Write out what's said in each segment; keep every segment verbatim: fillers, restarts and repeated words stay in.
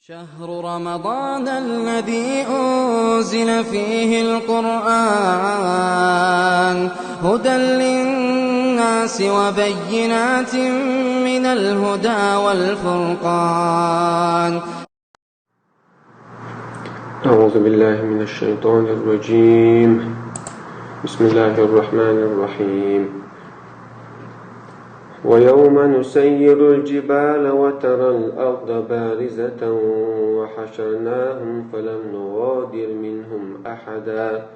شهر رمضان الذي أنزل فيه القرآن هدى للناس وبينات من الهدى والفرقان. أعوذ بالله من الشيطان الرجيم. بسم الله الرحمن الرحيم. ويوم نسير الجبال وترى الأرض بارزة وحشرناهم فلم نغادر منهم أحدا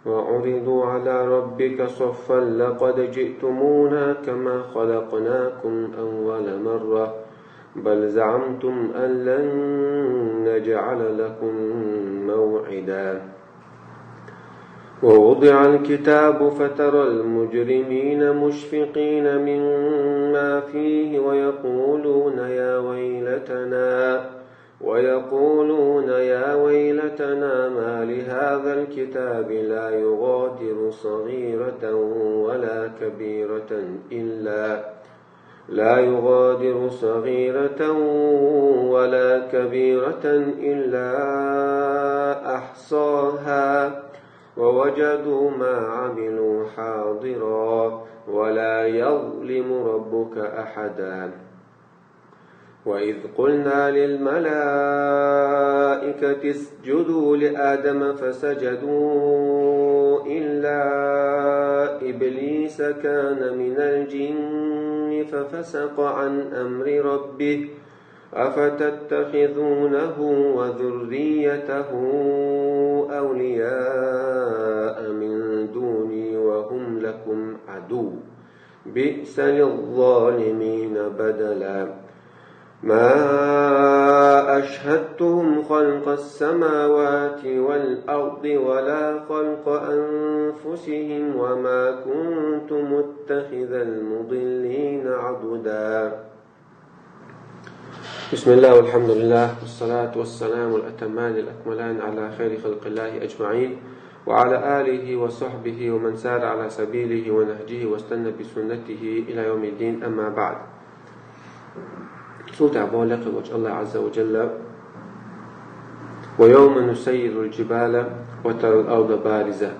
وعرضوا على ربك صفا لقد جئتمونا كما خلقناكم أول مرة بل زعمتم أن لن نجعل لكم موعدا. ووضع الكتاب فترى المجرمين مشفقين مما فيه ويقولون يا ويلتنا ويقولون يا ويلتنا ما لهذا الكتاب لا يغادر صغيرة ولا كبيرة إلا لا يغادر صغيرة ولا كبيرة إلا أحصاها ووجدوا ما عملوا حاضرا ولا يظلم ربك أحدا. وإذ قلنا للملائكة اسجدوا لآدم فسجدوا إلا إبليس كان من الجن ففسق عن أمر ربه أفتتخذونه وذريته أولياء من دوني وهم لكم عدو بئس للظالمين بدلا. ما أشهدتهم خلق السماوات والأرض ولا خلق أنفسهم وما كنت متخذ المضلين عضدا. بسم الله والحمد لله والصلاة والسلام الأتمان الأكملان على خير خلق الله أجمعين وعلى آله وصحبه ومن سار على سبيله ونهجه واستنى بسنته إلى يوم الدين، أما بعد. Цул тӀехьа боху лекха волчу АллахӀ Ӏазза ва Джалла: «ويوم نسير الجبال وترى الأرض بارزة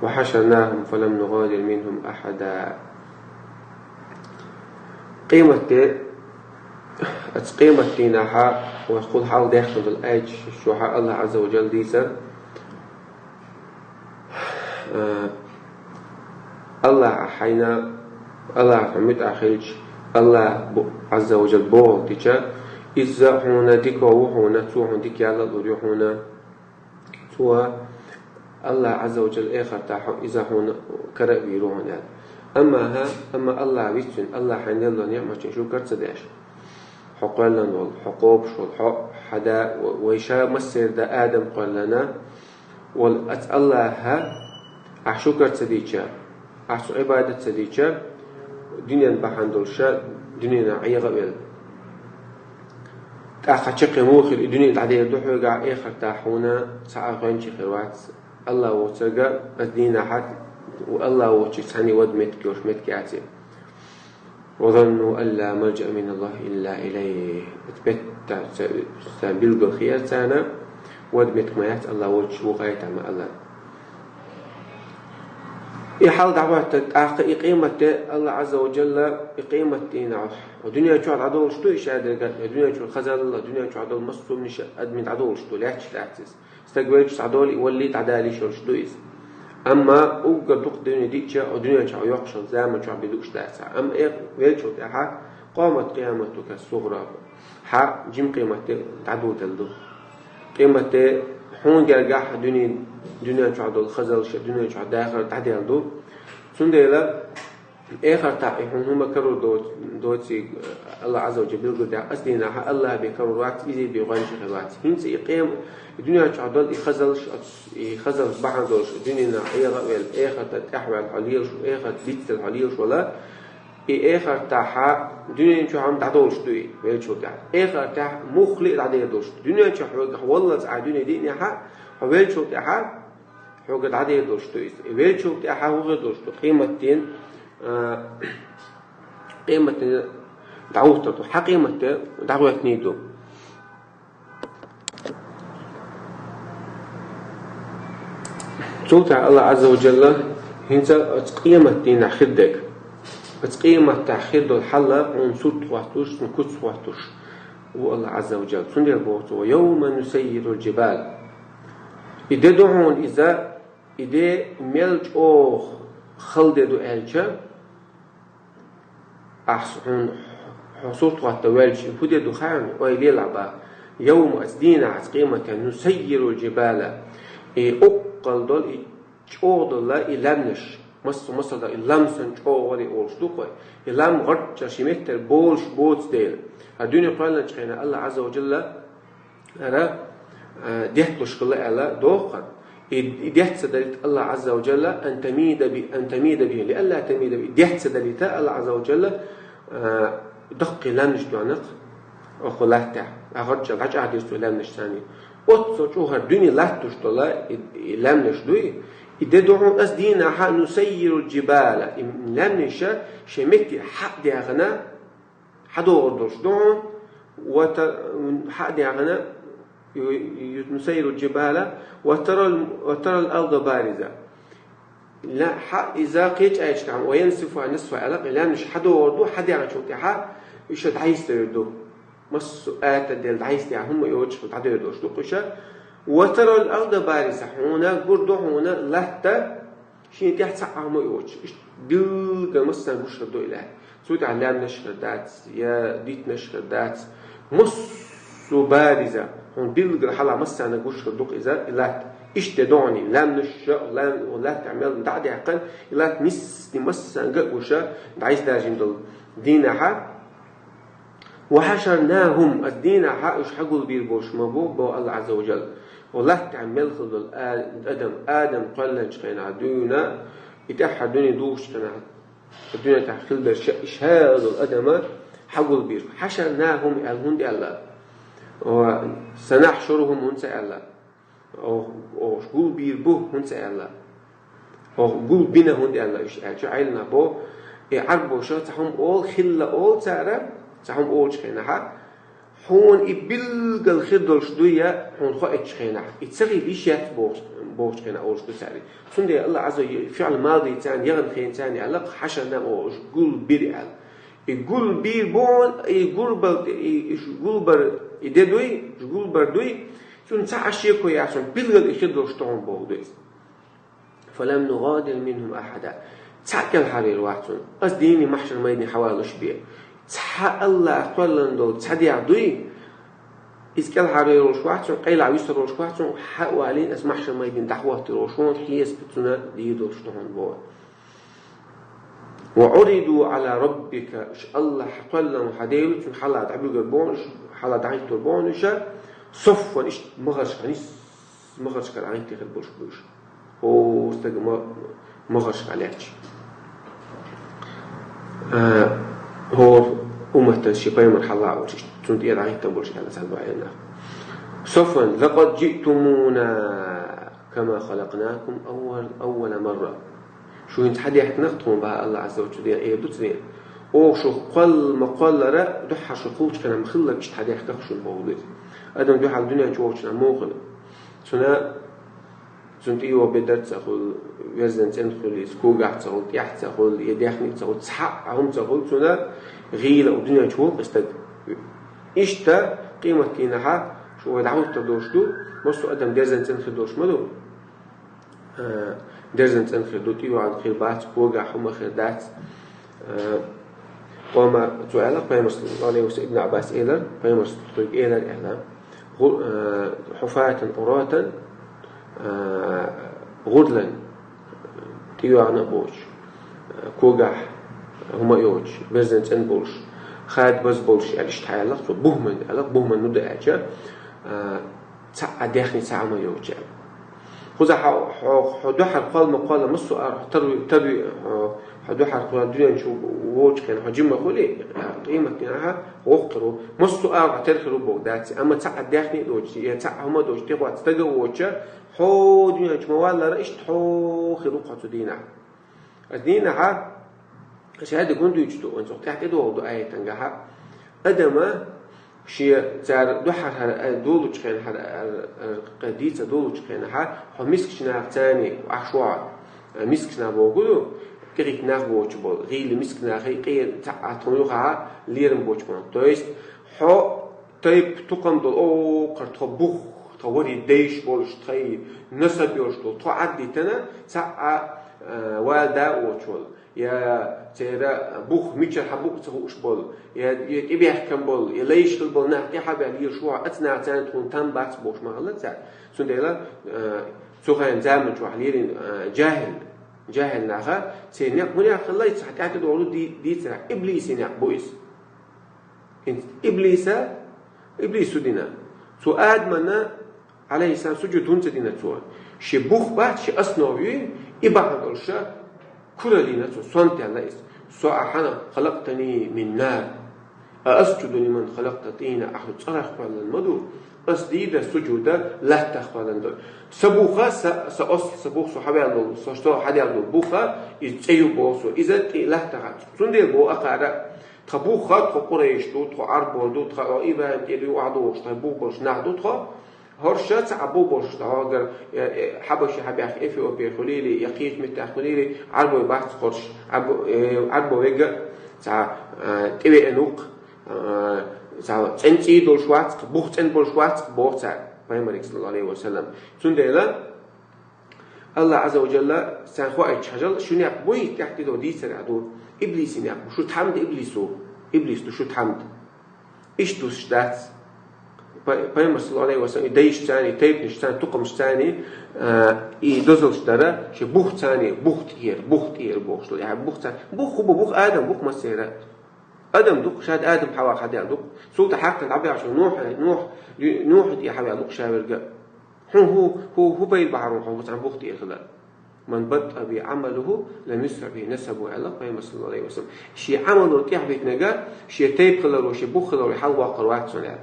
وحشرناهم فلم نغادر منهم أحدا». Къематде, оцу къематдийнахьа, вай кхул хьалха даьхна долу аьлча, чохь АллахӀ Ӏазза ва Джалла дийцар, а, АллахӀ хьайна, АллахӀ хьан муьтӀахь хилча, АллахӀ бу-, Ӏазза ва Джалла бохург дича, иза хьуна дика ву хьуна, цо хьуна дика ял а лур ю хьуна. Цо, АллахӀ Ӏазза ва Джалла, эхартахь иза хьуна кара а вийр ву хьуна аьлла. Амма хӀа, амма АллахӀ вицвина, АллахӀ хьайна делла ниъматийн шукар ца деш, хьо кхоьллина волу, хьо кхобуш волу, хьо, хьан да, вай ша массеран да Адам кхоьллина волу оцу АллахӀа ахь шукар ца дича, ахь цу Ӏибадат ца дича, дуьненан бахьана долуш ша дуьненахь Ӏеха а велла. ТӀаккха чаккхе муха хир, и дуьне дӀадер ду хьоьгахь, эхартахь хьуна цхьа а гӀоьнча хир вац. АллахӀ воцург а, оцу дийнахь а, АллахӀ воцург цхьаьна вада меттиг йолуш меттиг яц и. «وظنوا أن لا ملجأ من الله إلا إليه». Оцу метта ца, ца билггал хиира царна, вада меттиг ма яц АллахӀ воцуш ву гӀайта ма Аллах. И хьал дӀахӀоттарг тӀаккха и къематде, АллахӀ Ӏазза ва Джалла и къематдийнахь, дуьнен чохь дӀадолуш ду и шадерг а, дуьнен чуьра хазалла, дуьнен чохь долу массо а хӀуманаш а адамийн дӀадолуш ду, лаьтташ дац иза. Стаг веллачу схьадолу и валлий дӀадала йиш йолуш ду иза. Амма уггар дукха дуьне диъча, хьо дуьнен чохь йоккхуш йолу заман чохь бен лууш дац хьан. Амма э, веллачул тӀаьхьа къомат къиямату кас сугӀра, хьан жима къематде дӀадоладелла ду. Къематде хьуна гергахь дуьне, дуьнен чохь долу хазаллаш, дуьнен чохь дахар дӀаделла ду. Цундела эхартахь и хьуна хӀума карор доц-, доций, АллахӀ Ӏазза ва Джалла билгалдаьккхина, оцу дийнахь АллахӀ бен карор вац, изий бен гӀоьнча хир вац. ХӀинца и къем-, и дуьнен чохь долу и хазаллаш, и хазаллаш бахьана долуш, дуьненахь Ӏеха а велла, эхартан тӀаьхьаваьлла хьо лелаш, эхарт дицдела хьо лелаш вала, и эхартахь дуьнен чохь-м дӀадолуш ду и, веллачул тӀаьхьа. Эхартахь муххале а дӀадер долуш ду. Дуьнен чохь хьоьгахь валлалц Ӏа дуьне диънехь а, хьо веллачул тӀаьхьа хьоьга дӀадер долуш ду иза. И веллачул тӀаьхьа хӀун хир долуш ду? Къематден, а, къематден дӀахӀуттур ду. Хьан къематде дӀахӀоьттиний ду? Цул тӀехьа Аллах Азза ва Джалла хӀинца оцу къематдийнахь хир дерг, оцу къематдийнахь хир долу хьал хьуна сурт хӀоттуш, хьуна куц хӀоттуш ву Аллах Азза ва Джалла. Цундела боху цо: «Ва йовма нусаййирул джибал». И де ду хьуна иза, и де мел чӀогӀа хала де ду аьлча, ахьа хьуна хьо сурт хӀотта ваьлча, хӀун де ду хаьий, ойла елахь боху. «Йовма», оцу дийнахь, оцу къематдийнахь, «нусаййирул джибала». И уккхал долу, и чӀогӀа долу и лаьмнаш, масса, масала, и лам санна чӀогӀа вари олуш ду-кх вай. И лам гӀорчча ши метр болуш боцу дела. Хьан дуьне кхоьллинчу хенахь Аллах Азза ва Джалла ара, а, детталуш хилла аьлла доху-кх. И, и детта ца далийта Аллах Азза ва Джалла, «ан тамида би-, ан тамида би-, ли алла тамида би», детта ца далийта Аллах Азза ва Джалла, а, даккхий лаьмнаш доьхна-кх окху латтехь. АгӀорччалла дӀачӀагӀдира цо лаьмнаш царний. Оццул чӀогӀа дуьне латтош долу и, и лаьмнаш дуй, и де ду хьуна оцу дийнахь, «нусаййирул джибала», и лаьмнаш шен метте хьа а даьхна, хьадогӀур долуш ду хьуна, ва та-, хьа а даьхна, ю-, ю-, «нусаййирул джибала, ва тарал, ва тарал арда бариза». Ла, хьа иза кхечӀайчкахь, «ва янсифуха насфа» аьлла, и лаьмнаш хьадогӀур ду, хьадаьхначул тӀаьхьа уьш дӀайистадер ду. Массо а атта делла дӀайистехь хӀумма йоцуш дӀадер долуш ду-кх уьш. «Ва тарал арда бариза», хьуна гур ду хьуна латта, шена тӀехь цхьа а хӀума йоцуш, иштта билггал массарна гуш хир ду и латта. Цу тӀехь лаьмнаш хир дац, я диттанаш хир дац. Массо а бариза, хьуна билггал хьалха массарна гуш хир ду-кх иза, и латта. Иштта де ду хьуна и лаьмнаш, лам-, латта мел дӀа а даьккхина, и латта нисса массарна а гуш, дӀайистдаржийна долу дийнахь. «Ва хьашарнахум», оцу дийнахь уьш хьагулбийр болуш ма бу, боху Аллах Азза ва Джалла. Оцу латтехь мел хилла долу а-, адам, Адам кхоьллинчу хенахь дуьйна, и тӀаьххьара дуьне духучу хенахь, дуьнен тӀехь хилла берш, и шадолу адам хьагулбийр. «Хьашарнахум» аьлла хӀунда аьлла? Ва «санахьшурухум» хӀунда ца аьлла? Оха, оха уьш гулбийр бу хӀунда ца аьлла? Оха гулбина хӀунда аьлла уьш аьлча, Ӏеламнаха боху, и Ӏарбоша цхьа хӀума олу, хилла олу цара, цхьа хӀума олучу хенахь, хьуна и билггал хир долуш дуй, я хьуна хоуьйтучу хенахь, и ца хила йиш яц бохуш-, бохучу хенахь олуш ду цара. Цундела Аллах Азза ва Джалла фиӀл мади царна яхана хенахь царна аьлла, хьашарнахум, оха уьш гулбира аьлла. И гулбийр бу хьуна, и гулбар, и, и уьш гулбар, и де дуй, уьш гулбар дуй, цунна цхьа а шеко яц хьуна, билггал и хир долуш ду хьуна боху дуй иза. «Фалам нугадир минхум ахьада». Цхьа а кӀелхьарвер вац хьуна. Аса дийна махьшар майдане хьавалуш бен. Цхьа Аллах кхоьллина долу цхьа дегӀ дуй, иза кӀелхьарвер волуш вац хьуна, къайлахь висар волуш вац хьуна, хьа а валийна аса махьшар майдане дӀахӀоттор волуш хьуна, хьесап цунна дийр долуш ду хьуна боху. «Ва уриду Ӏала раббика», уьш Аллах кхоьллина хьан Дела, цунна хьалха дӀабуьгур бу хьуна уьш, хьалха дӀахӀиттор бу хьуна уьш, «соффан», иштта махаршкара, нисса махаршкара дӀахӀитта хир болуш бу уьш. ХӀора стаг ма-, махаршкара лаьтташ. А, хӀора умматан шен пайхамар хьалха а волуш, иштта цунна тӀера дӀахӀиттина болуш аьлла цхьана бахьана. «Соффан, лакъад жиътумуна кама халакънакум аввал-, аввала марра». Шу хӀинца хьадаьхкина-кх тхуна, боху Аллах Азза ва Джалла, эр ду цо дийна. Оха шу кхолла ма-кхоллара, дуьххьара шу кхуллучу хенахь ма-хиллара, иштта хьадаьхкина-кх шу боху иза. Адам дуьхьал дуьнен чу вахча муха хилла? Цуьнан, цуьнан тӀейогӀу бедар ца хуьлу, верзан цӀена хуьлу иза, когахь ца хуьлу, тӀехь ца хуьлу, я даьхни ца хуьлу, цхьа а хӀума ца хуьлу цуьнан, гӀийла а дуьнен чу волу-кх и стаг. Иштта къематдийнахь шу вай дӀахӀуттур долуш ду, массо а адам дерзан цӀена хир долуш ма ду. Э, дерзан цӀена хир ду, тӀейогӀун хир бац, когахь хӀума хир дац. Э, къоман цо аьлла, пайхамар саллаллаху алейхи ва саллям, Ибн Аббаса элира, пайхамар тхоьга элира аьлла: «ГӀу-, э, хьуфатан, Ӏуратан, э, гӀурлан, тӀейогӀун а боцуш, э, когахь хӀума а йоцуш, берзан цӀена болуш, хада база болуш», аьлла, иштта хьаьлла цо, бухӀманна аьлла, бухӀманна хӀун ду аьлча, э, цхьа а даьхни, цхьа а хӀума йоцуш аьлла. Кхузахь хьо, хьо, хьо дуьхьал кхолла ма-кхолла, массо а агӀор хьо тар-, тар-, хьо, хьо дуьхьал кхолла дуьнен чу волчу хенахь хьо жима хуьлий, къематдийнахь воккха хир ву. Массо а агӀор хьо тера хир ву боху дац, амма цхьа а даьхни а доцуш, я цхьа а хӀума а доцуш, тӀехӀотта стаг а воцуш, хьо дуьнен чу ма-валлара, иштта хьо хир ву-кх хьо цу дийнахь. Аса дийнахь, аса хӀаьдда гун дуьйцуш ду, оцу тӀехь тӀедогӀур ду аятангахь. Адама Шен цар дуьххьара долучу хенахь, хьара дийца долучу хенахь, хьо мискачу нахаца царна Ӏаш ву хьо. Мискачу нах бохург ду, кӀириг нах боцуш болу, гӀийла миска нахе, къера цхьаъ тхуна юххехь лерам боцуш болу. То есть, хьо тайп-тукхам долу, о, кхара тхо бух, тхо вари дайш болуш, тхай насаб йолуш долу, тхо Ӏаддитина, цхьаъ а, а, вала да а воцуш волу. Я церан бух мичара хьан букъ ца хууш болу, я, я тӀебехкам болу, я лайш хила болу нах тӀаьхьа бен лелаш ву хьо, оцу нахаца царна тхуна там бац бохуш ма хилла цара. Цундела, а, цу хенан заманчохь лерина, а, жаьхӀил, жаьхӀил наха, церан некъ хӀун яххалла, иза хьан тӀаьхьа тӀедогӀу ди-, дийцарехь, иблисан некъ бу иза. ХӀинца иблиса, иблисо дина. Цо Адамана Ӏалайхиссалам, сужуд хӀунда ца дина цо? Шен бух бац, шен основа юй, и бахьана долуш ша кураллина цо, сонтаелла иза. Со ахьана халактани мин нар, а асджуду лиман халакта тина, ахьа цӀарах кхоьллина ма ду, ас дийр дара сужуда латтах кхоьллина ду. Сан буха, сан, сан осал, сан бух, со хьаваьлла волу, со, со хьадаьлла долу буха, иза цӀе ю боху со, иза тӀе латтах. Цундела боху акхара, тхан буха, тхо къурайш ду, тхо Ӏарбо ду, тхан ИбрахӀим тӀе ду, охьадогӀуш, тхан бух болуш нах ду тхо, ХӀорш цхьаъ бу бохуш, хьогара, э, э, Хьабаши хьабаьхка Эфиопе хуьлийли, я кхечу меттехь хуьлийли, Ӏарбой бац кхорш, Ӏарбо-, э, Ӏарбо вега цхьа, э, тӀевеана ву-кх, э, цхьа цӀена цӀий долуш вац-кх, бух цӀена болуш вац-кх, боху цара, пайхамариг, саллаллаху Ӏалайхи ва саллам. Цундела Аллах Ӏазза ва Джалла царна хоуьйтуш хьажал, шун некъ буй тӀехь тидо дийцар а ду, иблисан некъ бу, шу тхьамда иблис ву, иблис ду шу тхьамда. Иштта дусуш дац. Пай-, пайхамар, саллаллаху Ӏалайхи ва саллам, и дайшца царна, и тайпанашца царна, тукхамашца царна, а, и дозалш дара, шен бух царна, бух тӀера, бух тӀера бохуш ду. Яхьа бух царна, бух хӀун бу, бух Адам, бух массеран. Адам ду-кх, шад Адам Хьава хьадаьлла ду-кх. Цул тӀаьхьа хьакхана дӀабаьлча Нухь, Нухь, Нухь тӀе хьаваьлла ду-кх ша верг а. ХӀун, хӀун, хӀун, хӀун байла бахьара хьуна хьо цхьана бух тӀера хилар? Ман баттаъа би Ӏамалуху лам юсриъ би насабуху, аьлла пайхамар, саллаллаху Ӏалайхи ва саллам. Шен Ӏамало тӀехь битинарг, шен тайпа хиларо, шен бух хиларо хьалавоккхур вац цунна, аьлла.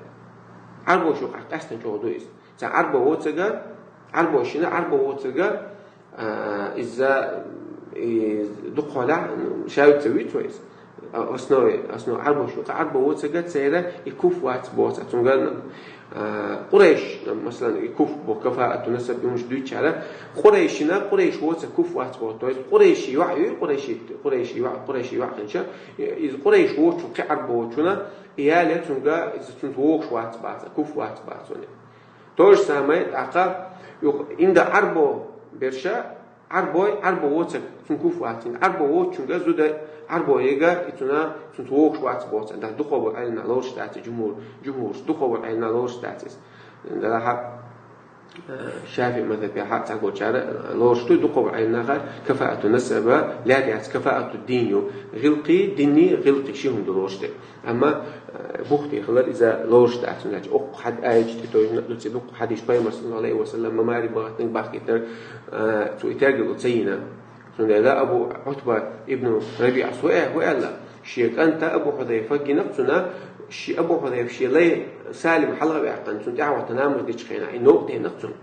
Ӏарбошна юкъахь къаьстина чӀогӀа ду иза. Цхьа Ӏарбо воцург, Ӏарбошна, Ӏарбо воцург, а, иза, и, дукхахьолахь, ну, шаьвиг ца вуьйцу вай иза. А, основе, основе Ӏарбошна юкъахь Ӏарбо воцург церан и куф вац боху цара. Цуьнгара, а, къурайш, масалан, и куф боху, кафаату насаб, и хӀумаш дуьйцучара, къурайшина, къурайш воцург куф вац боху. То есть къурайши йоӀ юй, къурайши, къурайши йоӀ, къурайши йоӀ хилча, иза къурайш воцучу, кхин Ӏарбо воцучунна, и яле цуьнга, иза цуьнца вогӀуш вац бац, куф вац бац цунна. То же самое, тӀаккха, юха инда Ӏарбо берш, Ӏарбой, Ӏарбо воцург, цуьнан куф вац, инда Ӏарбо воцучуьнга зуда Ӏарбо ега, и цунна, цуьнца вогӀуш вац боху цара. Дукхахболу Ӏеламнаха лоруш дац, жумхӀур, жумхӀурш, дукхахболу Ӏеламнаха лоруш дац иза. Делахь а, э, ШафиӀи мазхӀабехь а цхьаболчара, э, лоруш ду, дукхахболу Ӏеламнаха кафаату насаба лаьрра яц, кафаату дин ю. ГӀиллакхий, динний, гӀиллакхий ши хӀума ду лоруш дерг. Амма, э, бух тӀера хилар иза лоруш дац, хӀунда аьлча оккха хьад-, аьллачу тӀе тойжина дуьйцу дуккха хьадисаш, пайхамар, саллаллаху Ӏалайхи ва саллам, ма маре бахийтинарг бахкийтинарг, э, цо и тергал ца йина. Цундела Абу Ӏутба ибн РабиӀас хӀу а-, хӀу аьлла, шен кӀанта Абу Хьузайфа гина-кх цунна, ши-, Абу Хьузайфа шен лай Салим хьалха а ваьккхина, цунна тӀаьхьа вахана ламаз дечу хенахь, и новкъа деана-кх цунна.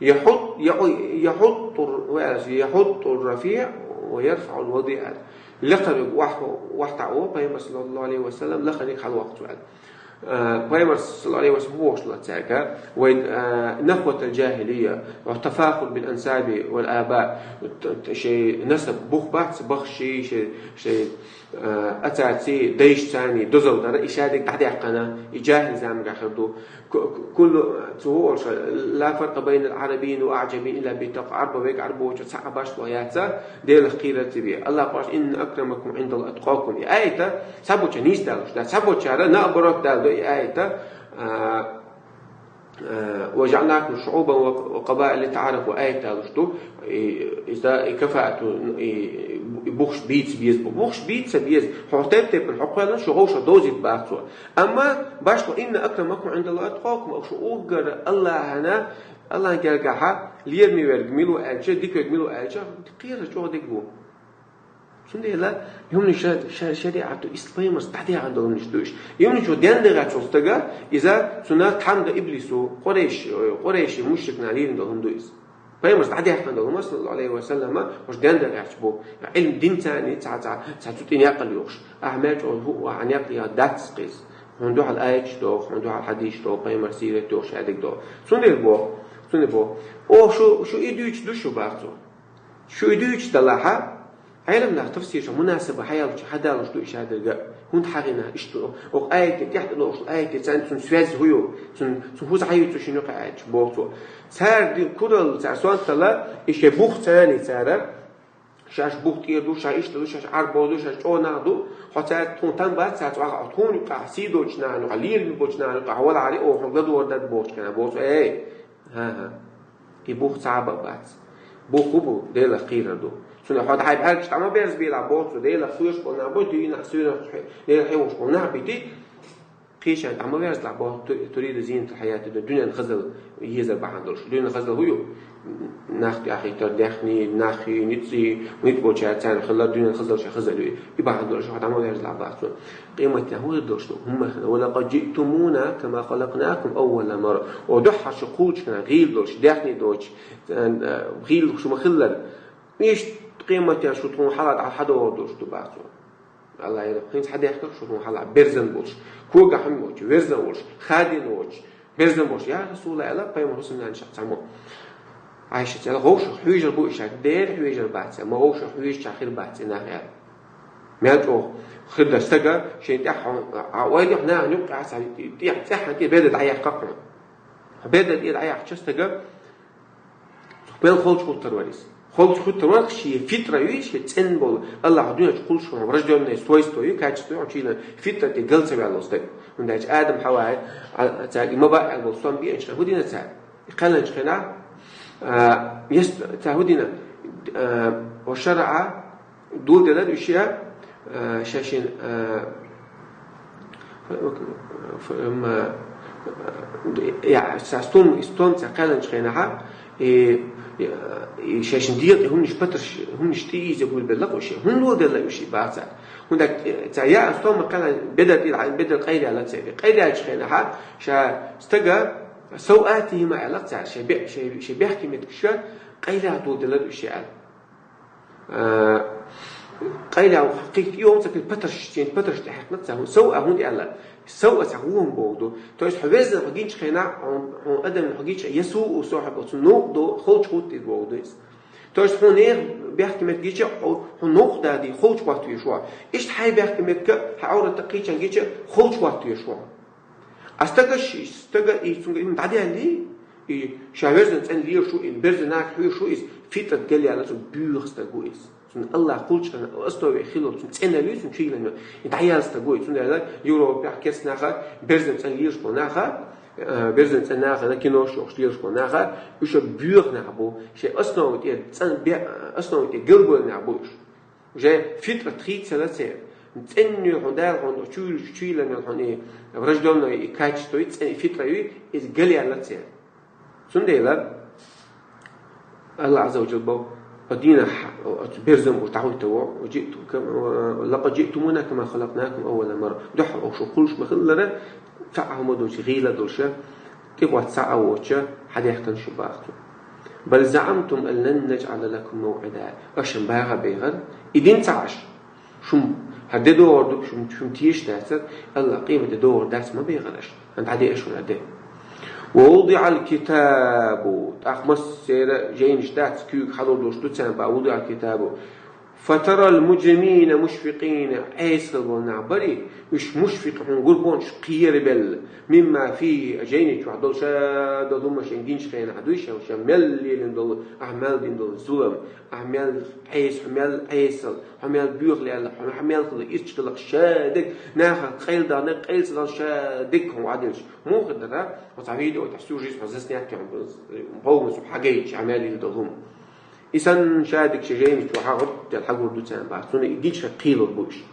يحط، يح-، يحط الر-، ويرفع الوضيء. Лакхарг охьа-, охьатаӀо, пайхамар, саллаллаху Ӏалайхи ва саллам, лакхарг хьалавоккху аьлла. Э, пайхамар, саллаллаху Ӏалайхи ва саллам, бохуш ду цаьрга: «Вай, э, نخوة الجاهلية، تفاخر بالأنساب والآباء». Т-, т-, шайн насаб бух бац, бахший, шайн, шайн, э, ацаций, дайшцаний дозалла дар, и шадерг дӀадаьккхина, и жаьхӀил заманахь хир ду. Ку-, ку-, куллу, цо олуш: «لا فرق بين عربي وأعجمي إلا بالتقوى». Ӏарбо вега, Ӏарбо воцург цхьа а башхо яц, Делах кхерар ца бе. Аллах Къуръан: «إن أكرمكم عند الله أتقاكم». И аят цхьаболчара нийса далуш дац, цхьаболчара наоборот далу и аят, а, а, «وجعلناكم شعوبا وقبائل لتعارفوا» аят далуш ду. И, иза, и кафаату, и, и бухаш бийца беза бу. Бухаш бийца беза. Хьо тайп-тайпана хьо кхоьллина, шу вовшах довзийта баха цо. Амма башхо: «إن أكرمكم عند الله أتقاكم», шу уггар Аллахьана, Аллахьан гергахьа лераме верг мила ву аьлча, дика верг мила ву аьлча, кхерар чӀогӀа дика бу. Цундела, и хӀуманаш ша-, ша-, шариӀато, ислам, пайхамарца дӀадехна долу хӀуманаш ду уьш. И хӀуманаш чу денна дагӀачу стага, иза цунна тхьамда иблис ву, къурайш-, ой, къурайши мушрикна лерина долу хӀума ду иза. Пайхамарца дӀадехна долу хӀума, саллаллаху Ӏалайхи ва саллама, уьш денна дагӀачу бу. Ӏилма динца цхьа, цхьа, цхьа цу тӀе некъал йохуш. Ахьа мел чӀогӀа хӀуъа, ахьа некъал яха дац кхиза. Хьуна дуьхьал аяташ доху, хьуна дуьхьал хьадисаш доху, пайхамар сират доху, шадерг доху. Цундела боху, цундела боху. Оха шу, шу и дуьйцуш ду шу бах цо. Шу и дуьйцуш далахьа, Ӏелам нах тафсирша мунасаба хьаяллачу хьадалуш ду и шадерга. ХӀунда хьагӀина иштта оха аятте тӀехь тӀе дохуш, аятте царна цунна связь хӀу ю, цунна, цунна хӀуза хьаюьйцу шуна юкъа аяташ боху цо. Цара ди куралла, цара сонтала, и шен бух царна цара, шаьш бух тӀера ду, шаьш иштта ду, шаьш Ӏарбо ду, шаьш чӀогӀа нах ду, хьо цаьрца тхуна там бац, цаьрца ваха хьо тхуна юкъахь, сий долчу нахана юкъахь, лерам болчу нахана юкъахь, валахьари оха хьо гладор дад бохучу кана, боху цо, эй, хӀан-хӀа. И бух цхьа а бан бац. Бух хӀун бу, Делах кхерар ду. Цундела хьо дӀахьайба хьаьргаш дӀа ма берзабелахь, боху цо, Делах кхоьруш болу нах бу, дуьйна а, суьйранах хье-, Делах хьехош болу нах бу, кхечарна дӀа ма верзалахь, боху, ту-, туриду зинатал хьаятид дунья, дуьненан хазалла езар бахьана долуш. Дуьненан хазалла хӀун ю? Нах тӀаьхьахӀиттар, даьхни, нахи, ницкъи, ницкъ болчара царна хилар, дуьненан хазалла шайн хазалла ю. И бахьана долуш хьо дӀа ма верзалахь, боху цо. Къематдийнахь хӀун хир долуш ду? ХӀумма хина: «Ва лакъад жиътумуна кама халакънакум аввала марра». О, дуьххьара шу кхуллучу хенахь гӀийла долуш, даьхни доцуш, э, гӀийла шу ма-хиллара. Иштта къематдийнахь шу тхуна хьалха дӀа хьадогӀур долуш ду, боху цо. Аллах яра, хӀинца хьадаьхкира шу тхуна хьалха, берзан болуш, когахь хӀума воцуш, верзан волуш, хадийна воцуш, берзан болуш. Я Расулаллах, аьлла пайхамар хӀусамнана шах цхьаммо. Ӏайшас аьлла, вовшах хьоьжур бу и шаьш, дера хьоьжур бац, ма вовшах хьоьжучех хир бац и нах, аьлла. Мел чӀогӀа хир дац стага шен тӀехь хьо-, а, ойла нахана юккъехь цхьа тӀе-, тӀехь, цӀеххьана тӀе бедар дӀаяьккхина хьуна. Бедар тӀе дӀаяьккхича стага, цу мел холчу хӀуттур вара иза. Холчу хӀуттур вара, шен фитра ю иза, шен цӀена болу, Аллаха дуьнен чу кхуллуш хьуна врождённое свойство ю, качество ю, хьуна чийна фитра тӀе гал ца ваьлла стаг. ХӀунда аьлча Адам, Хьава, а, цаьрга и ма баъ аьлла болу стом биъначу хенахь хӀун дина цара? И кхаьллинчу хенахь, а, ес-, цара хӀун дина? А, ва шараӀа, доладелира уьш, а, шаьшшинна, а, ф-, ф-, м-, я, цхьа стом, стом цхьа кхаьллинчу хенахь, и, и шаьшшинна декъе хӀуманаш, патарш, хӀуманаш тӀеийза гулбелла уьш. ХӀунда доладелла уьш и баха цара? ХӀунда, цхьа яа стом кхаьллинчу, бедар тӀе, бедар къайлаяьлла церан. Къайлаяьллачу хенахь, ша стага савъатихима аьлла цара, шайн бе-, шайн, шайн бехке меттигаш къайлаяха доладелира уьш аьлла. А, къайла кхин йома ца хилла патарш, шен патарш тӀехьаькхна цара. Сав а хӀунда аьлла? Сав а цхьа гӀо хӀума боху ду. То есть хьо везна хьо гинчу хенахь, хьо, хьо адам хьо гича, ясу у сохьаб, оцу новкъа до, холчу хӀуттийта боху ду иза. То есть хьо нехан бехке меттиг гича, хьо, хьо новкъа дади, холчу хӀотта веш ву. Иштта хьайн бехке меттиг, хьан Ӏоврат кхечан гича, холчу хӀотта веш ву. А стага ши-, стага и цуьнга хӀума дӀадаьллий, и ша верзан цӀена лелаш ву, и берзан нахе хьоьжуш ву иза, фитрат галъяьлла цуьнан боьха стаг ву иза. Цуьнан Аллах кхуллучу хенахь основе хилла цуьнан цӀена луьйцу, цуьнан чийлан ю. И дӀаяьлла стаг ву иза. Цундела Европехь, керста наха, берзан цӀена лелаш болу наха, э, берзан цӀена наха, на кинош йохуш лелаш болу наха, уьш боьха нах бу, шайн основа тӀе цӀена бе-, основа тӀе галбевлла нах бу уьш. Уже фитрат хийцала церан. ЦӀена ю хьуна Дала хьуна чуьйлуш, чуьйлан ю хьуна и врождённое и качество, и цӀе-, и фитра ю, иза галъяьлла церан. Цундела Аллах Азза ва Джалла боху, «Ва дийнахь, оцу берзан уьш дӀахӀуьттур ву, ва жиъту-, кам-, ва лакъад жиътумуна кама халакънакум аввала марра». Дуьххьал оха шу кхуллуш ма-хиллара, цхьа а хӀума долчу гӀийла долуша, тӀехӀотта схьа а воцуча, хьадаьхкина шу баху цо. «Бал заъамтум ан лан наджъала лакум мавъида». Аша-м баха бехара, и дина ца Ӏаш. Шум хӀара де догӀур ду, шум, шум теша дацара, Аллах къемат де догӀур дац ма бехара аша. ХӀан дӀаде аша хӀара де. «Ва вудиъал китабу», тӀаккха массеран а жайнаш дац, куьйга хьалур долуш ду царна бан, «вудиъал китабу». «Фатарал муджримина мушфикъина», Ӏеса хила болу нах барий, уьш мушфикъ, хьуна гур бу уьш кхерабелла, «мимма фийхи», жайни чохь долу ша долу хӀума шайн гинчу хенахь дуй, ша, ша мел лелийна долу, ахь мел дина долу зулам, ахь мел Ӏеса, хьо мел Ӏесал, хьо мел боьха лелла, хьо мел хила ирча хилла ша дерг, нахах къайладахана, къайла ца дахана ша дерг хьуна ваделча. Муха дара, хьо цхьа видео тӀехь сюжет хьо заснять хьуна, бовгӀанца хьагайча, ахь мел йина долу хӀума. И санна шадерг шайн жайни чу хьагӀур, дел хьагур ду царна бах. Цунна и гича кхийлур бу уьш.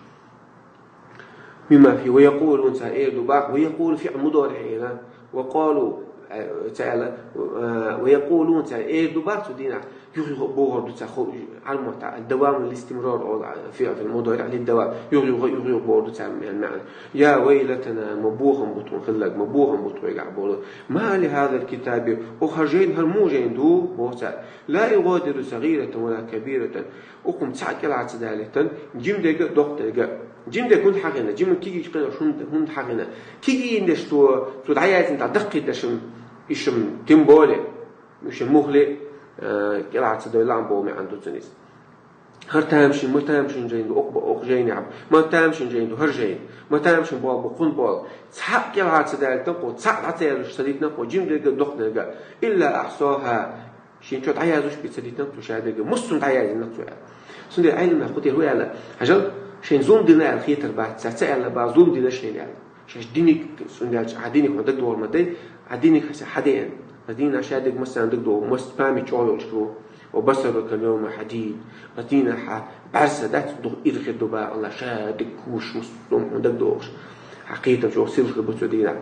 «Мимма фийхи», ва якъулун, цара эр ду бах, ва якъулу фиъл мудориъ эр, ва къалу, э, ца аьлла, э, ва якъулун, цара эр ду бах цу дийнахь, юха-юха богӀур ду цара хо-, Ӏарбойн маттахь, давамул истимрар олу, э, фиъл мудориъ лиддавам, юха-юха, юха-юха богӀур ду цара мел маьӀна. «Я вайлатана», ма бохам бу тхуна хилларг, ма бохам бу тхоьгахь боху. «Ма ли хазал китаби», оха хӀара жайна, хӀара муха жайна ду, боху цара. «Ла югадиру сагӀиратан ва ла кабиратан». Укхум цхьаъ кӀелхьа ца далийтина, жима дерг а, доккха дерг а. Жима дерг хӀунда хьахийна, жима кегийчу къиношна хӀунда, хӀунда хьахийна? Кегий деш цо, цо дӀаяздина дӀадаккхийта дерш-м, уьш-м тем более, уьш-м муххале, э, кӀелхьара ца дойла а боху маьӀна ду цуьнан иза. ХӀара тамашийна, ма тамашийна жайна ду, окху бо-, окху жайнехь, ма тамашийна жайна ду, хӀара жайна, ма тамашийна болу бу, кхунна болу. Цхьаъ кӀелхьара ца даьлла тӀаккха, цхьаъ дӀа ца яздеш ца дитина кхо, жима дерг а, доккха дерг а, илла ахьсаха. Шен чохь дӀаяздеш бен ца дитина цо ша дерг а, массо а дӀаяздина цо аьлла. Цундела Ӏилманхо тӀера хӀун аьлла? Хьажал, шайна зулам дина аьлла хетар бац, цара ца аьлла бах, зулам дина шайна аьлла. Шаьш диниг, цундела хьан диниг хьуна дагадогӀур ма дай, хьан диниг хьан ден. Хьан динах ша дерг массарна дагадогӀу, масса память чӀогӀа йолуш ду. Ва басарукал явма хьадид. Ма дийнахь хьан бӀаьрса дац, дукха ира хир ду бах, Алла ша дерг кхуьуш, массо а хьуна дагадогӀуш. Хьан кхетам чӀогӀа сирла хир бу цу дийнахь.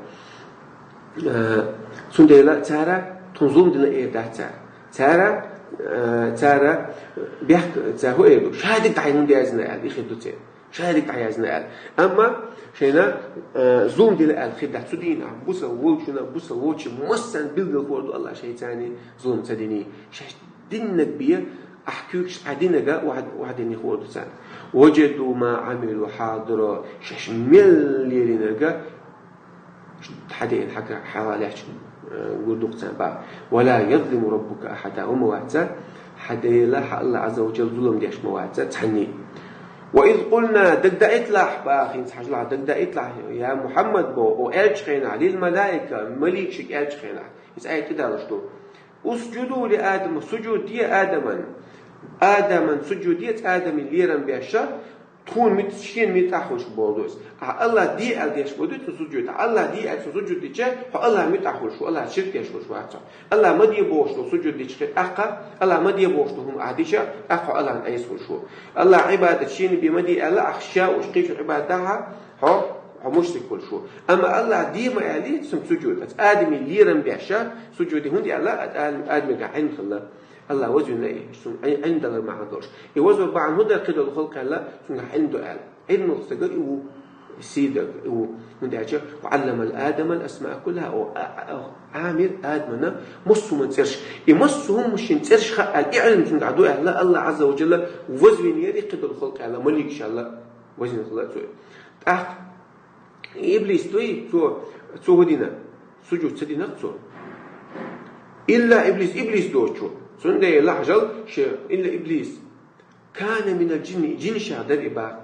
Э, цундела цара тхуна зулам дина эр дац цара. Цара, э, цара бехк, цара хӀун эр ду? Ша дерг дӀаяздина аьлла, и хир ду церан. Ша дерг дӀаяздина аьлла. Амма шайна, э, зулам дина аьлла хир дац цу дийнахь. Бусалба волчунна, бусалба волчу массарна билгалхор ду Алла шайца зулам ца динний. Шаьш диннарг бен, ахь куьйгаш хьан динарг а охьа-, охьадинарг хир ду царна. Важаду ма Ӏамилу хьадира, шаьш мел лелийнарг а хьадеана хьалха лаьтташ, э, гур ду-кх царна бах. Ва ла язлиму раббука ахьада, ва ма вац хьан Дела, хьан Алла Ӏазза ва Джалла зулам деш ма вац цхьанний. Ва из къулна, дагадоуьйталахь бах, хӀинца хьажал, дагадоуьйталахь, я Мухьаммад боху, хьо аьллачу хенахь, лил малаика, маликашка аьллачу хенахь. Иза аят тӀедалуш ду. Усджуду ли Адама, суджуд де Адаман. Адаман суджуд де, цу Адаман лерам беш, тхуна мит-, шена муьтӀахь хуьлуш болу ду иза. Ахьа Аллах де аьлла деш болу ду цу суджуд. Ахьа Аллах де аьлла цу суджуд дича, хьо Аллах муьтӀахь хуьлуш ву, Аллах ширк деш хуьлуш вац хьо. Аллах ма де бохуш долу суджуд дича хи-, тӀаккха, Аллах ма де бохуш долу хӀума ахьа дича, тӀаккха хьо Аллахна Ӏеса хуьлуш ву. Аллах Ӏибадат шена бе ма де аьлла, ахьа ша уьш кхечу Ӏибадат дахьа, хьо, хьо мушрик хуьлуш ву. Амма Аллах де ма аьллий цунна суджуд. Аса Адаман лерам беш, суджуд де хӀунда аьлла, аса Адам-, Адаман Ӏилма хилла. Аллах вазвина и, цунна Ӏи-, Ӏилма далар бахьана долуш. И вазвар бахьана хӀун дара кхидолу халкъ аьлла, цуьнга Ӏилма ду аьлла. Ӏилма долу стаг и ву, сий даг и ву. ХӀунда аьлча, ва Ӏалламал Адамал асмаа куллаха, о, а, а, Ӏамир Адамана массо а хӀуман цӀераш. И массо а хӀуманийн цӀераш хаьа аьлла, и Ӏилма цуьнга ду аьлла, Аллах Ӏазза ва Джалла вазвинера и кхидолу халкъ аьлла, маликаш аьлла, вазвина хилла цо. ТӀаккха Иблис дуй, цо, цо хӀун дина? Суджуд ца дина цо. Илла Иблис, Иблис доцу. Цундела хьажал, ше, илла Иблис. Кана минал джинни, джинашах дара и бах.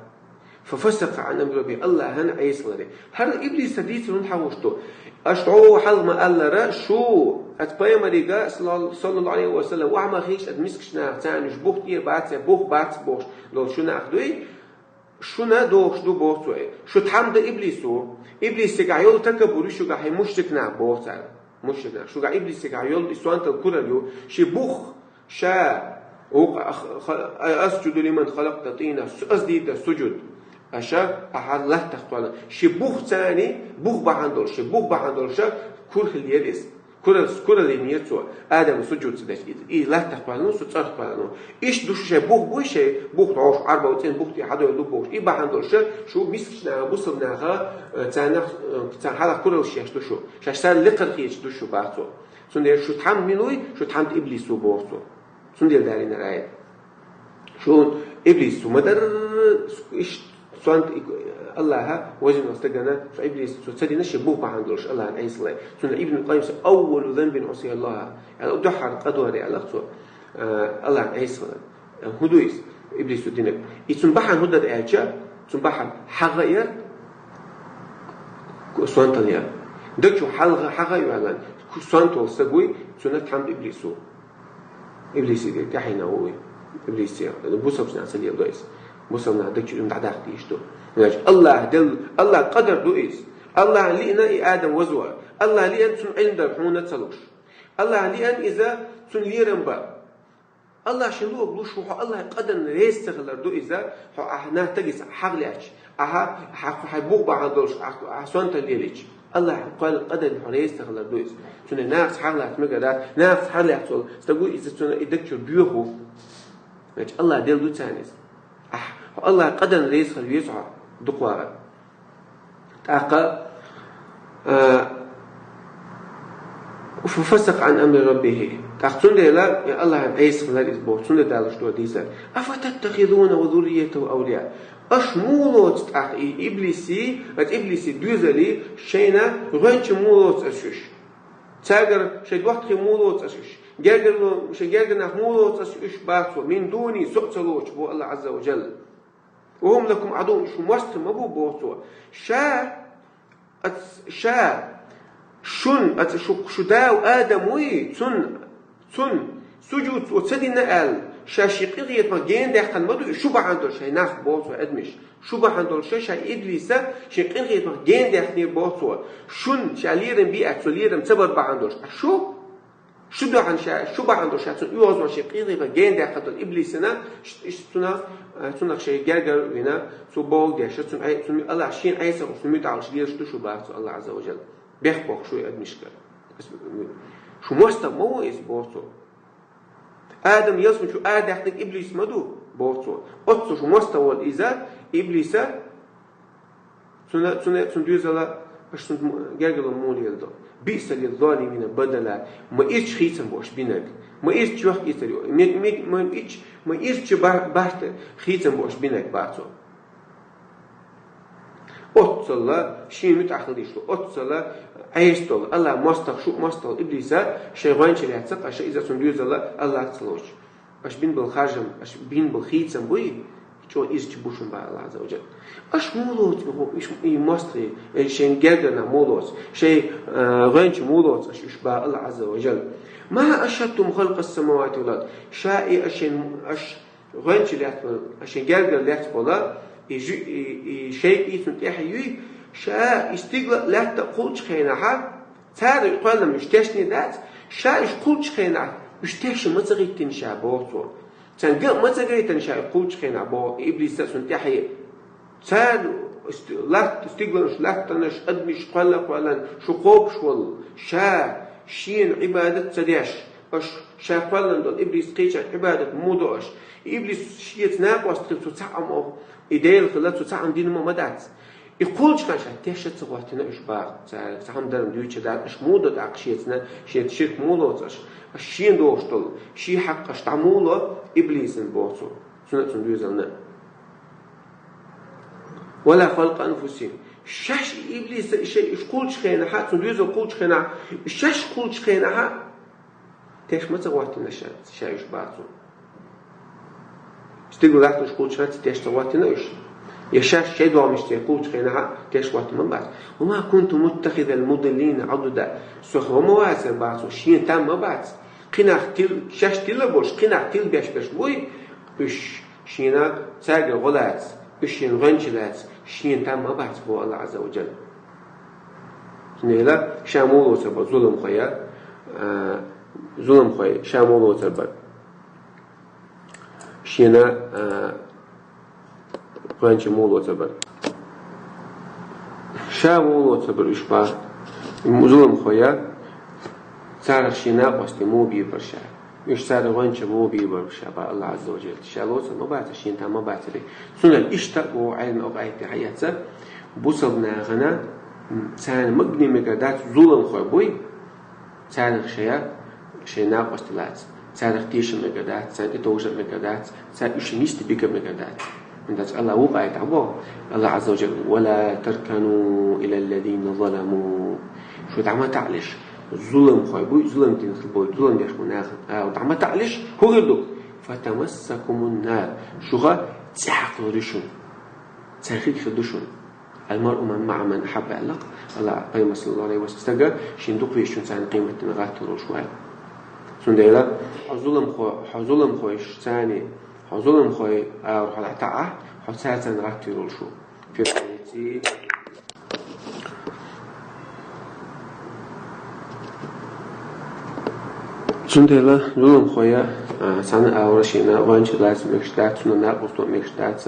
Фа фасакъа Ӏан амри рабби, Аллахьан Ӏесаларе. ХӀара Иблиса дийцар хӀунда хьахуш ду? Аша тхьо хьалха ма-аллара, шу, аса пайхамарига, саллаллаху алейхи ва саллям, охьа ма хилча, аса мискачу наха царна уьш бух тӀера бац, бух бац бохуш долу шу нах дуй? Шуна дохуш ду, боху цо. Шу тхьамда Иблис ву. Иблис цигахь йолу такабур ю шугахь, хьайн мушрик нах, боху цара. Мушрик нах. Шугахь Иблис цигахь йолу и сонтал куралла ю. Ши бух, ша, вукъа, ах-, ха-, а-, асджуду лиман халакъта тӀина, су-, ас дийта суджуд. Аша, ахьа латтах кхоьллина. Ши бух царна, бух бахьана долуш, ши бух бахьана долуш, кур хилла иза. Курал, кураллин яра цо, Адама суджуд ца деш, и, и латтах кхоьллина, со цӀарах кхоьллина. Иштта ду шу шайн бух буй, шайн бух дӀошу Ӏарбов цӀен бух тӀе хьадойла ду бохуш. И бахьана долуш, шу мискачу наха, бусалба наха, э, царнах, э, царна хьалха кураллаш еш ду шу. Шаьш царна лекхара хеташ ду шу, бах цо. Цундела шу тхьамда мила вуй, шу тхьамда Иблис ву, боху цо. Цундела далийнарай. Шу Иблис цу ма-дарра, иш сонта и-, Аллаха вазвина стагана, шу Иблис цу ца дина, ши бух бахьана долуш Аллахьан Ӏесалай. Цундела Ибн Къаййима: «Аввалу занбин усия Аллаха». Яла, дуьххьара къа ду хӀара, аьлла цо, э, Аллахьан Ӏесалан. Э, хӀун ду иза? Иблис цу динарг. И цун бахьана хӀун дара аьлча, цун бахьана хьагӀа яр, сонтал яр. Даг чу хьалха хьагӀа а йоьллан, сонтал стаг вуй, цунна тхьамда Иблис ву. Иблисе тӀаьхьийна ву и. Иблисе, бусалба нах ца леладо иза. Бусалба нах даг чу дӀадаккха дийш ду. Значит, Аллах дел-, Аллах къадар ду иза. Аллах лиъна и Адам вазвар. Аллах лиъна цунна Ӏилма дар хьуна ца луш. Аллах лиъна иза цунна лерам бар. Аллах шен луъург луш ву, хьо Аллахьан къадарна реза ца хилар ду иза, хьо ахьа нах тагица хьагӀ лаьтташ. Ахьа, хьа, хьайн бух бахьана долуш, ахьа, ахьа сонтал лелийча. Аллахьан кхоьллина къадарна хьо реза ца хилар ду иза. Цуьнан нахаца хьагӀ латта мегар дац, нахаца хьагӀ лаьтта волу стаг ву иза, цуьнан и даг чуьра боьха ву. Значит, Аллах делла ду царна иза. Ахь, хьо Аллахьан къадарна реза хила веза хьо дукха вахар. ТӀаккха, а, фа фасакъа Ӏан амри раббихи. ТӀаккха цундела Аллахьан Ӏеса хилар иза боху, цундела далуш ду дийцар. Афататтахизуна ва зурриятаху авлия. Аша муха лоцу тӀаккха и иблиси, аса иблиси доьзали шайна гӀоьнча муха лоцу аса уьш? Цаьргара шайн доттагӀий муха лоцу аса уьш? Гергара, шайн гергара нах муха лоцу аса уьш, боху цо, мин дуни, со а ца лоцуш, боху Аллах Азза ва Джалла. Ва хум лакум адуввун, шу мостагӀий ма бу, боху цо. Ша, ас-, ша, шун, аса шу, шу да Адам вуй, цун, цун сужуд цо ца дина аьлла, ша шен къинхетамах гена даьккхина ма ду, шу бахьана долуш шайн нах, боху цо, адамаш. Шу бахьана долуш ша иблиса шен къинхетамах гена даьккхинера, боху цо. Шун ша лерам бе аьлла, цо лерам ца бар бахьана долуш. Ткъа шу? Шу бахьана ша, шу бахьана долуш ша цунна оьгӀазвахна шен къинхетамах гена даьккхина долу иблисана, ш-, ш-, цунах, э, цунах шайн гергара а вина, цо бохург деш, цунна Ӏе-, цунна Аллах шена Ӏеса а хуьлуш, цунна муьтӀахь луш лелаш ду шу, боху цо, Аллах Азза ва Джалла. Бехк боху шу адамашкара. Шу мостагӀа ма ву иза, боху цо. Адам ялсамани чу арадаьккхинарг иблис ма ду, боху цо. Оццу шу мостагӀа волу иза, иблиса, цуьнан, цуьнан, цуьнан доьзала, аша цунна гергарло муха леладо. Биъса лиззалимина бадала, ма ирча хийцам бу аша бинарг. Ма ирча чохкийцар ю. Ма, ма, ма ирча, ма ирча бар-, барт хийцам бу аша бинарг, боху цо. Оццалла шен муьтӀахь хила дийш ду, оццалла Ӏеса долу, Аллах мостагӀа, шу мостагӀа иблиса шайн гӀоьнча лаьцна, ткъа ша иза цунна доьзала Аллах ца лоцуш. Аша бина болу харжам, аша бина болу хийцам буй, чӀогӀа ирча бу шуна, боху Аллах Азза ва Джалла. Аша муха лоцу и гӀо-, иш-, и мостагӀий, э, шайн гергара нах муха лоцу, шайн, э, гӀоьнча муха лоцу аша уьш, боху Аллах Азза ва Джалла. Ма ашхадтухум халкъас самавати вал ард. Ша и аша шайн, аша гӀоьнча лаьцна, шайн гергара лаьцна болу, и жи-, и, и шайпа цунна тӀаьхье юй, ша и стигла а, лаьтта а кхуллучу хенахьа, цара и кхоьллина уьш тешна дац, ша уьш кхуллучу хенахь, уьш тешна ма ца гӀиттина ша, боху цо. Царна ган а ма ца гайтина ша и кхуллучу хенахь, боху, иблиса а цунна тӀаьхье. Царна ст-, латт-, стигланаш, латтанаш, адамаш кхоьлла а кхоьллина, шу кхобуш волу, ша шена Ӏибадат ца деш, аша ша кхоьллина долу иблис кхечахь Ӏибадат муха до аша? Иблис шеца накъост хилла цу цхьаъ ма, и Дела хилла цу цхьаъ дина ма, ма дац. И кхуллучу хенахь ша тешна ца хӀоттийна уьш, боху, цара цхьа хӀума дар-м дуьйцуш дац, аша муха до тӀаккха шеца, шеца ширк муха лоцу аша? Аша шена догӀуш долу, шен хьакъ аша дӀа муха ло иблисана, боху цо, цунна а цунна доьзална а. Вала халкъа анфусихим. Шаьш и иблиса, и шайн уьш кхуллучу хенахьа, цунна доьзал кхуллучу хенахь, шаьш кхуллучу хенахьа, тешна ма ца хӀоттийна ша, ша уьш, боху цо. Стигла, латтанаш кхуллучу хенахь тешна ца хӀоттийна уьш? Я шаьш шайн догӀмашца кхуллучу хенахьа тешна хӀоттийна ма бац? Ва ма кунту муттахизал мудиллина адуда. Со хӀума ма вацара, боху цо, шена там ма бац. Кхин нах тил-, шаьш тилла болуш, кхин нах тилбеш берш буй, уьш шена цаьргара гӀо лаца, уьш шена гӀоьнча лаца, шена там ма бац, боху Аллах Азза ва Джалла. Цундела ша муха лоцур бара зуламхой, а, зуламхой ша муха лоцур бара. Шена, а, гӀоьнча муха лоцур бара. Ша муха лоцур бара уьш, боху, зуламхой, царах шен накъостий муха бийр бара ша? Уьш царах гӀоьнча муха бийр бара ша, боху Аллах Азза ва Джалла. Ша лоцур ма бацара, шена там ма бацара. Цундела иштта боху Ӏелам, окху аят тӀе хьаэцна, бусалба нахана, м, царна магийна мегар дац, зуламхой буй, царах шая, шайн накъостий лаца, царах теша мегар дац, царна тӀетовжа мегар дац, царна уьш нисдан бигар мегар дац. ХӀунда аьлча Аллах вукху аят тӀехь боху, Аллах Азза ва Джалла: «Ва ла таркану илаллазина заламу». Шу дӀа ма таӀалаш, зуламхой буй, зулам дина хила болу, зулам деш болу нахана агӀор дӀа ма таӀалаш, хӀун хир ду? «Фатамассакумун нар». Шух цӀе хьакхалур ю шуна. Царна хир хир ду шуна. «Ал-маръу маъа ман ахьабба», аьлла Аллах, Пайхамар саллаллаху Ӏалайхи ва саллам, стаг шена дукхавезачунца цхьаьна къематдийнахь гӀаттар волуш ву аьлла. Цундела хьо зуламхо-, хьо зуламхойш царна, хьо зуламхой агӀор хьо дӀатаӀахь, хьо царца цхьаьна гӀаттар волуш ву. Фиръавнций. Цундела зуламхой, а, цхьана агӀор шена гӀоьнча лаца мегаш дац, цунна накъост тӀе мегаш дац,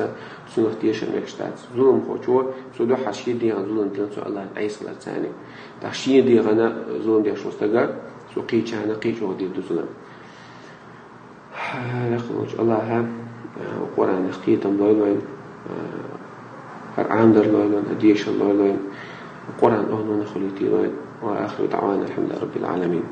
цунах теша мегаш дац. Зуламхочо, цо дуьххьара шен дегӀана зулам дина, цо Аллахьна Ӏеса хилар царна. ТӀаккха шен дегӀана зулам деш волу стага, цо кхечарна кхин а чӀогӀа дийр ду зулам. Лекха волчу Аллаха, а, Къуръанах кхетам лойла вайна, а, хӀара Ӏамадар лойла вайна, хӀара дешар лойла вайна, Къуръан охӀлунах хуьлуьйтийла вайна. Ва ахиру даъвана алхьамдулиллахи раббил Ӏаламин.